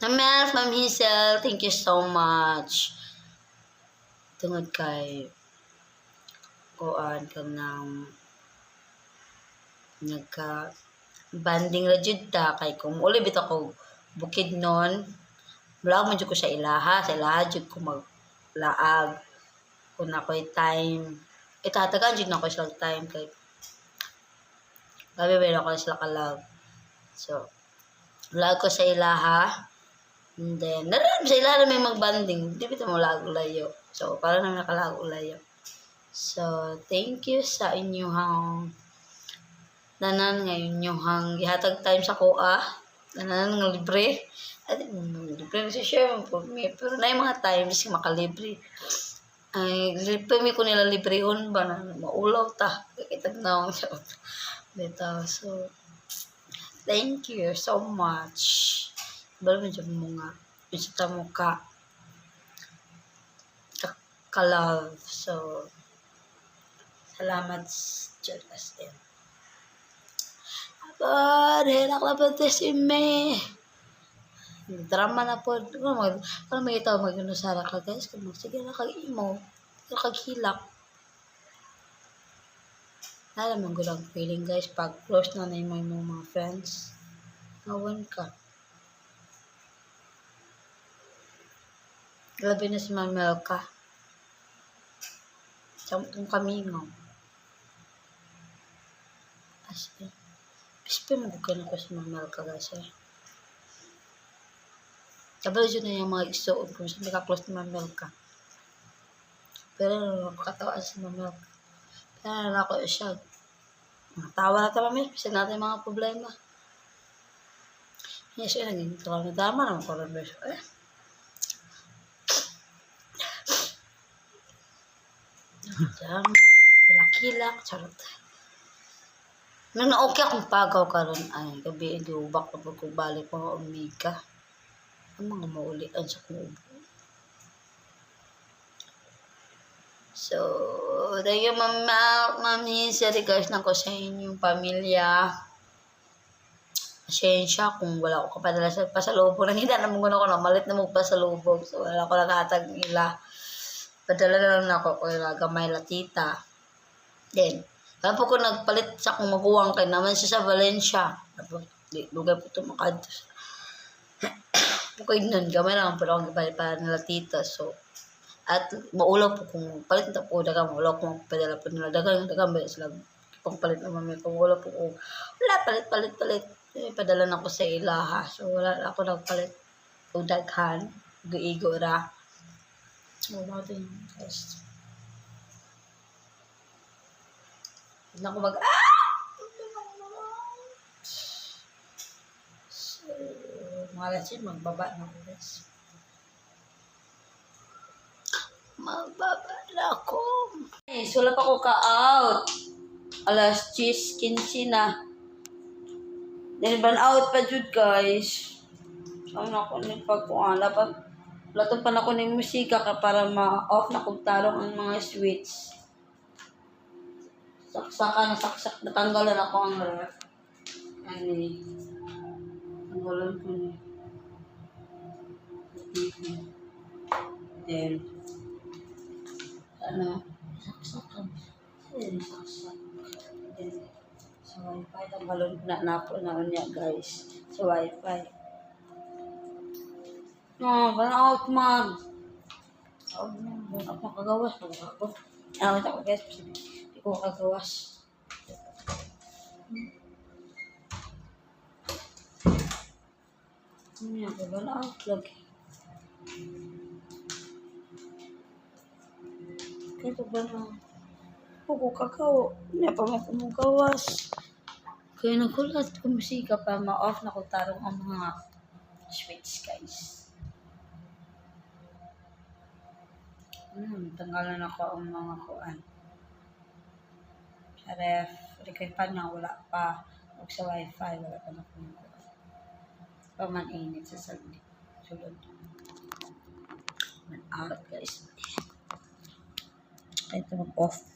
Ma'am Mel, Ma'am Hazel, thank you so much. Tungod kay kuan ka ng nagka banding ra jud ta kay kung uli bitaw ko Bukidnon, mulaag man jud ko sa ilaha jud ko maglaag kung ako'y time, itatagan jud nako sila time kay gabi ba ako sila ka-love. So mulaag ko sa ilaha and then naram sa ilaha may magbanding, di bitaw mo laag layo. So para naman nakalaag layo. So thank you sa inyong tanan nga inyong gihatag time sa kuha, tanan nga libre. At libre na siya share po mi, pero na mga times nga makalibre ay libre mi ko nila librehon ba na maulaw ta kitag naong siya bitaw. So thank you so much. Balo man jud mo nga isa ta mo ka love. So salamat jud as in. Apod, hilak na po si me. Drama na po. Kung mag, kung may itaw mag sara ka guys, kung sige na kag imo, kag hilak. Alam mo gulang feeling guys, pag close na na yung mga friends, awan ka. Grabe na si Ma'am Melka. Sa kung kamingaw. As in, pispi mo ko na ko si Ma'am Melka guys eh. Kabalo dyan na yung mga igsuon kung sa maka-close ni Ma'am Melka. Pero nakakatawa si Ma'am Melka. Pero na ako siya. Tawa na tawa mi, bisa natin mga problema. Yes, eh, naging trauma tama naman ko rin eh. Drama, hilak-hilak, charot. Nang na-okay akong pagaw karon ay gabi giubak na pag balik mga umiga. Ang mga maulian sa kong ubo. So, thank you, Ma'am Ma'am Ma'am Hazel. Regards na ko sa inyong pamilya. Pasensya kung wala ko kapadala sa pasalubong. Nangita naman ko na ako na malit na mo pasalubong. So, wala ko nakahatag nila. Padala na lang ako ko gamay la tita. Then, kaya po ko nagpalit sa akong maguwang kay naman siya sa Valencia. Tapos, di, lugay po ito makadto. Bukid nun, gamay lang po akong gipalit para nila tita. So, at maulaw po kung palit na po daga maulaw kung padala po nila dagang dagang ba sila pang palit naman may pang po ko wala palit palit palit eh, padala na ko sa ilaha. So wala na ako nagpalit o daghan igo ra. So about yun guys, na ako mag ah. So mga lasin magbaba na ako guys, magbaba na ako. Eh, so wala pa ko ka-out. Alas 10:15 na. Then, burn out pa jud guys. So, ano ako ni pagkuhan. Dapat, lato pa na ko ni musika ka para ma-off na kung tarong ang mga switch. Saksakan na saksak. Natanggalan ako ang ref. Ano eh. Tanggalan ko ni. Then, ano, saksakan. Then, saksak. Then, sa wifi, tanggalon na napo na unya guys. Sa wifi. No, burn out mag. Oh, no, burn out makagawas. Pag ako. Ah, wait ako guys. Hindi ko makagawas. Ano yan? Burn out lagi. Kaya ba na? Puko kakao. Hindi pa mo kumugawas. Kaya nagulat ko musika pa ma-off na ko tarong ang mga switch guys. Tanggalan ako ang mga kuan. Sa ref, record pa na wala pa. Og sa wifi, wala pa na kuan. Paman init sa sagdi. Sulod. Man out guys. Kaya ito mag-off.